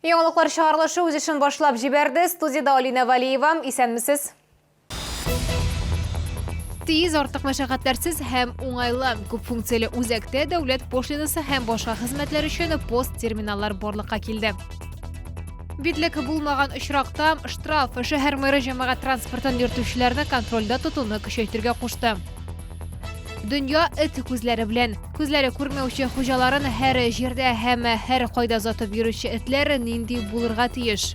Яңалыклар чыгарылышы үз эшен башлап җибәрде. Студиядә Алинә Вәлиева. Исәнмесез. Тиз, артык мәшәкатьләрсез һәм уңайлы. Күп функцияле үзәктә дәүләт пошлинасы һәм башка хезмәтләр өчен пост-терминаллар барлыкка килде. Битлек булмаган очракта штраф. Шәһәр мэры җәмәгать транспортын йөртүчеләрне контрольдә тотуны көчәйтергә кушты. Дөнья эт күзләре белән. Күзләре күрмәүче хуҗаларын һәр җирдә һәм һәр кайда озатып йөрүче этләр нинди булырга тиеш?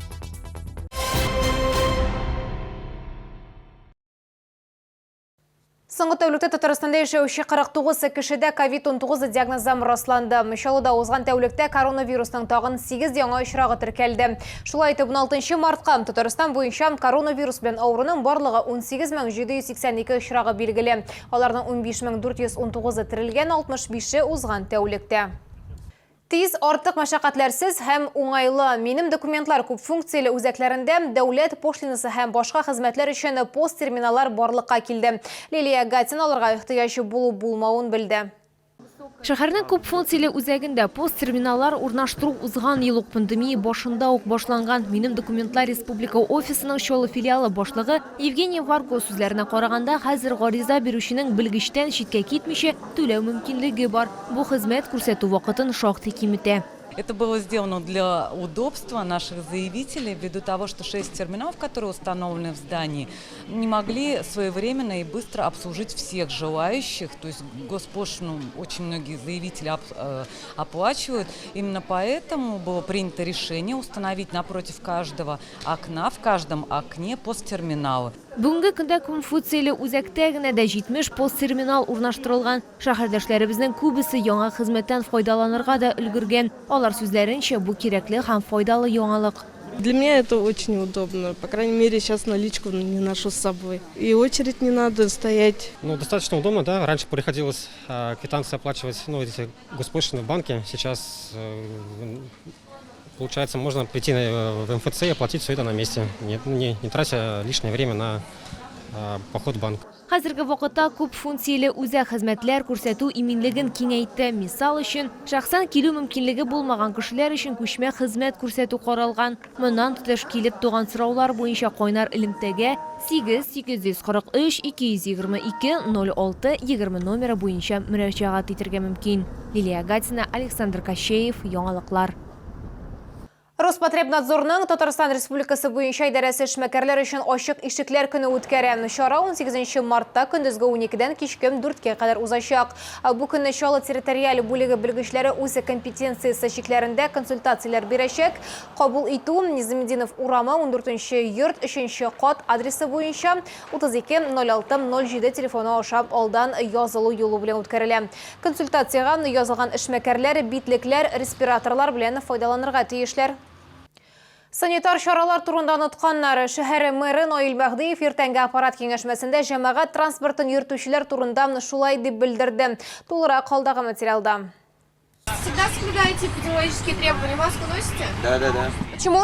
Соңгы тәүлектә Татарстанда яшәүче 49 кешедә ковид-19 диагнозы расланды. Чаллыда узган тәүлектә коронавирусның тагын 8 яңа очрагы теркәлде. Шулай итеп, 16 мартка Татарстан буенча коронавирус белән авыруның барлыгы 18782 очрагы билгеле. Аларның 15419-ы терелгән, 65-е узган тәүлектә. Тиз, артык мәшәкатьләрсез һәм уңайлы. Минем документлар күпфункцияле үзәкләрендә дәүләт пошлинасы һәм башка хезмәтләр өчен пост-терминаллар барлыкка килде. Лилия Гатина аларга ихтыяҗ булу-булмавын белде. Шәһәрнең күпфункцияле үзәгендә пост-терминаллар урнаштыру узган ел ук пандемия башында ук башланган. Минем документлар республика офисының Чаллы филиалы башлыгы Евгений Варко сүзләренә караганда, хәзер гариза бирүченең белгечтән читкә китмичә түләү мөмкинлеге бар. Бу хезмәт күрсәтү вакытын шактый киметә. Это было сделано для удобства наших заявителей, ввиду того, что шесть терминалов, которые установлены в здании, не могли своевременно и быстро обслужить всех желающих. То есть госпошлину очень многие заявители оплачивают. Именно поэтому было принято решение установить напротив каждого окна, в каждом окне посттерминалы. Бүгенге көндә күпфункцияле үзәктә генә дә 70 посттерминал урнаштырылган. Шәһәрдәшләребезнең күбесе яңа хезмәттән файдаланырга да өлгергән. Алар сүзләренчә, бу кирәкле һәм файдалы яңалык. Для меня это очень удобно. По крайней мере, сейчас наличку не ношу с собой. И очередь не надо стоять. Ну, достаточно удобно, да. Раньше приходилось квитанции оплачивать, ну, эти госпошлины в банке. Сейчас, получается, можно прийти в МФЦ и оплатить все это на месте, не тратя лишнее время на поход в банк. Хәзерге вакытта күп функцияле үзәк хезмәтләр күрсәтү иминлеген киңәйтте. Мисал өчен, шәхсән килү мөмкинлеге булмаган кешеләр өчен күчмә хезмәт күрсәтү каралган. Моннан тыш, килеп туган сораулар буенча кайнар элемтәгә 8 843 222 06 20 номеры буенча мөрәҗәгать итәргә мөмкин. Лилия Гатина, Александр Кощеев, Яңалыклар. Роспотребнадзорның Татарстан Республикасы буенча идарәсе эшмәкәрләр өчен ачык ишекләр көне үткәрә. Чара 18 мартта көндезге 12-дән кичке 4-кә кадәр узачак. Бу көнне Чаллы территориаль бүлеге белгечләре үз компетенциясе чикләрендә консультацияләр бирәчәк. Кабул итү Низаметдинов урамы, 14 нче йорт, 3 нче кат адресы буенча 32 06 07 телефоны аша алдан язылу юлы белән үткәрелә. Консультациягә язылган эшмәкәрләр битлекләр, респираторлар белән файдаланырга тиешләр. Санитар чаралар турында онытканнар. Шәһәр мэры Наил Мәһдиев иртәнге аппарат киңәшмәсендә җәмәгать транспортын йөртүчеләр турында шулай дип белдерде. Тулырак алдагы материалда. Всегда соблюдаете эпидемиологические требования? Маску носите? Да, да, да. Почему?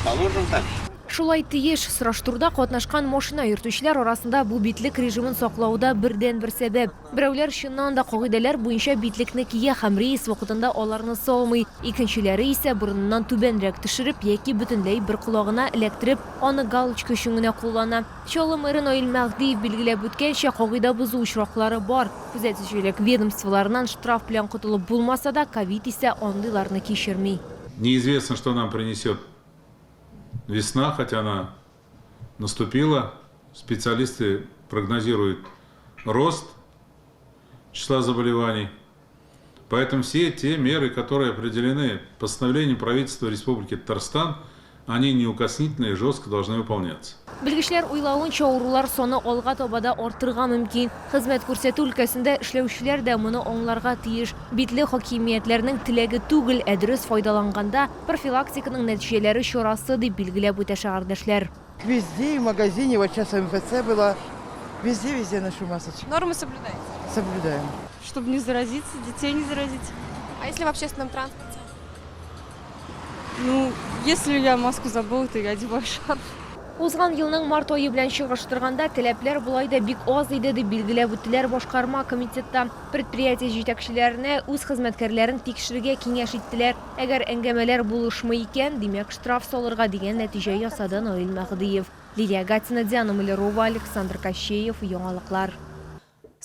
Положен так. Шулай тиеш, сораштыруда катнашкан машина йөртүчеләр арасында бу битлек режимын саклауда бердәнбер сәбәп. Берәүләр чыннан да кагыйдәләр буенча битлекне кия һәм рейс вакытында аларны салмый. Икенчеләре исә борыныннан түбәнрәк төшереп яки бөтенләй бер колагына эләктереп, аны галочка өчен генә куллана. Чаллы мэры Наил Мәһдиев билгеләп үткәнчә, кагыйдә бозу очраклары бар. Күзәтүчелек ведомстволарыннан штраф белән котылып булмаса да, ковид исә андыйларны кичерми. Неизвестно, что нам принесет весна, хотя она наступила. Специалисты прогнозируют рост числа заболеваний. Поэтому все те меры, которые определены постановлением правительства Республики Татарстан, они неукоснительно и жестко должны выполняться. Белгечләр уйлавынча, авырулар саны алга таба да артырга мөмкин. Хезмәт күрсәтү өлкәсендә эшләүчеләр дә моны аңларга тиеш. Битлек хакимиятләрнең теләге түгел, ә дөрес файдаланганда профилактиканың нәтиҗәләре чарасы, дип билгеләп үтә шәһәрдәшләр. Везде, и в магазине, вот сейчас в МФЦ была, везде-везде ношу масочку. Нормы соблюдаете? Соблюдаем. Чтобы не заразиться, детей не заразить. А если в общественном транспорте? Ну, если я маску забыла, то я одеваю шарф. Узган елның март ае белән чагыштырганда, таләпләр болай да бик аз иде, дип билгеләп үттеләр башкарма комитетта. Предприятие җитәкчеләренә үз хезмәткәрләрен тикшерергә киңәш иттеләр. Әгәр әңгәмәләр булышмый икән, димәк, штраф салырга, дигән нәтиҗә ясады Наил Мәһдиев. Лилия Гатина, Диана Малярова, Александр Кощеев, Яңалыклар.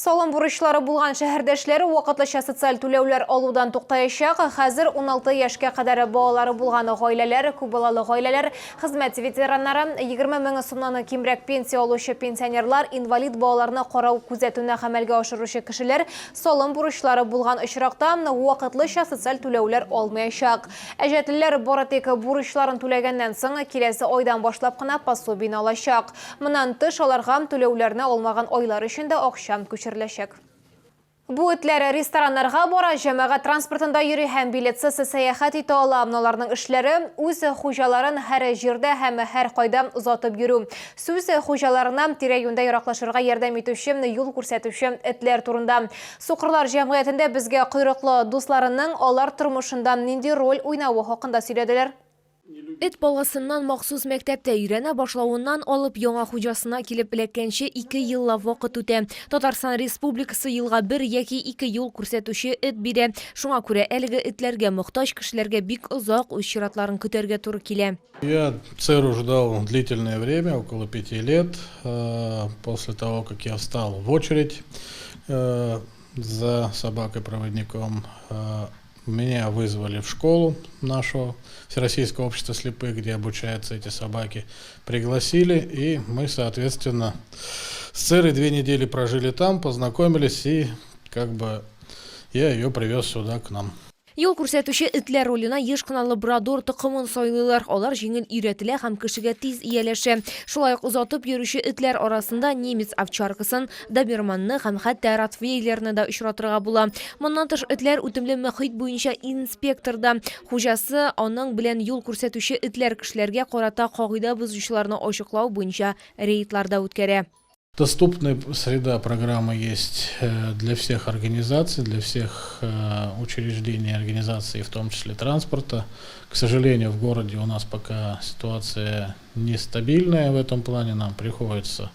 Салым бурычлары булган шәһәрдәшләр вакытлыча социаль түләүләр алудан туктаячак. Хәзер 16 яшькә кадәр балалары булган гаиләләр, күпбалалы гаиләләр, хезмәт ветераннары, 20 мең сумнан кимрәк пенсия алучы пенсионерлар, инвалид балаларны карау-күзәтүне гамәлгә ашыручы кешеләр салым бурычлары булган очракта вакытлыча социаль түләүләр алмаячак. Әҗәтлеләр бары тик бурычларын түләгәннән соң, киләсе айдан башлап кына пособиене алачак. Моннан тыш, аларга түләүләрне алмаган айлар өчен дә акча күчереләчәк. Бу этләр рестораннарга бара, җәмәгать транспортында йөри һәм билетсыз сәяхәт итә ала. Аларның эшләре, үз хуҗаларын һәр җирдә һәм һәркайда озатып йөрү. Сүз, хуҗаларына тирә-юньдә яраклашырга ярдәм итүче, юл күрсәтүче этләр турында. Сукырлар җәмгыятендә безгә койрыклы дусларының алар тормышында нинди роль уйнавы хакында сөйләделәр. Эт баласыннан махсус мәктәптә өйрәнә башлавыннан алып яңа хуҗасына килеп эләккәнче ике еллап вакыт үтә. Татарстан Республикасы елга бер яки ике юл күрсәтүче эт бирә. Шуңа күрә әлеге этләргә мохтаҗ кешеләргә бик озак үз чиратларын көтәргә туры килә. Я Церу ждал длительное время, около пяти лет. После того, как я встал в очередь за собакой-проводником, меня вызвали в школу нашего Всероссийского общества слепых, где обучаются эти собаки, пригласили, и мы, соответственно, с Церой 2 недели прожили там, познакомились, и как бы я ее привез сюда к нам. Юл күрсәтүче этләр роленә еш кына лабрадор токымын сайлыйлар. Алар җиңел өйрәтелә һәм кешегә тиз ияләшә. Шулай ук озатып йөрүче этләр арасында немец овчаркасын, доберманны һәм хәтта ротвейлерны да очратырга була. Моннан тыш, этләр үтемле мохит буенча инспектор да. Хуҗасы аның белән юл күрсәтүче этләр кешеләргә карата кагыйдә бозучыларны ачыклау буенча рейдлар да үткәрә. Доступная среда программы есть для всех организаций, для всех учреждений, организаций, в том числе транспорта. К сожалению, в городе у нас пока ситуация нестабильная в этом плане, нам приходится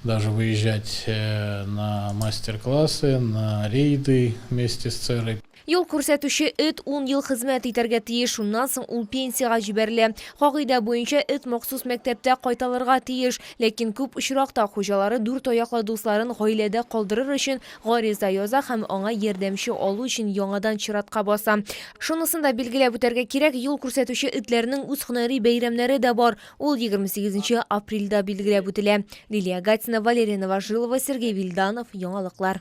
даже выезжать на мастер-классы, на рейды вместе с Церой. Юл күрсәтүче эт 10 ел хезмәт итәргә тиеш, шуннан соң ул пенсиягә җибәрелә. Кагыйдә буенча эт махсус мәктәптә кайталырга тиеш, ләкин күп очракта хуҗалары дүрт аяклы дусларын гаиләдә калдырыр өчен гариза яза һәм аңа ярдәмче алу өчен яңадан чиратка баса. Шунысын да билгеләп үтәргә кирәк, юл күрсәтүче этләрнең үз һөнәри бәйрәмнәре дә бар. Ул 28 апрельдә билгеләп үтелә. Лилия Гатина, Валерия Новожилова, Сергей Вильданов, Яңалыклар.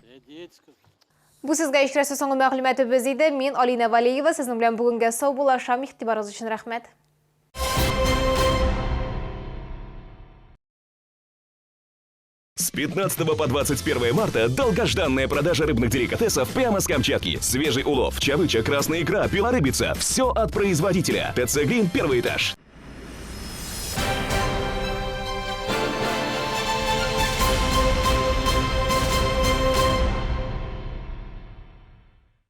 Бу сезгә ишетеләсе соңгы мәгълүматыбыз иде. Мин Алина Валеева сезнең белән бүгенгә саубуллашам. Игътибарыгыз өчен рәхмәт. С 15 по 21 марта долгожданная продажа рыбных деликатесов прямо с Камчатки. Свежий улов, чавыча, красная икра, белорыбица. Все от производителя. ТЦ Грин, первый этаж.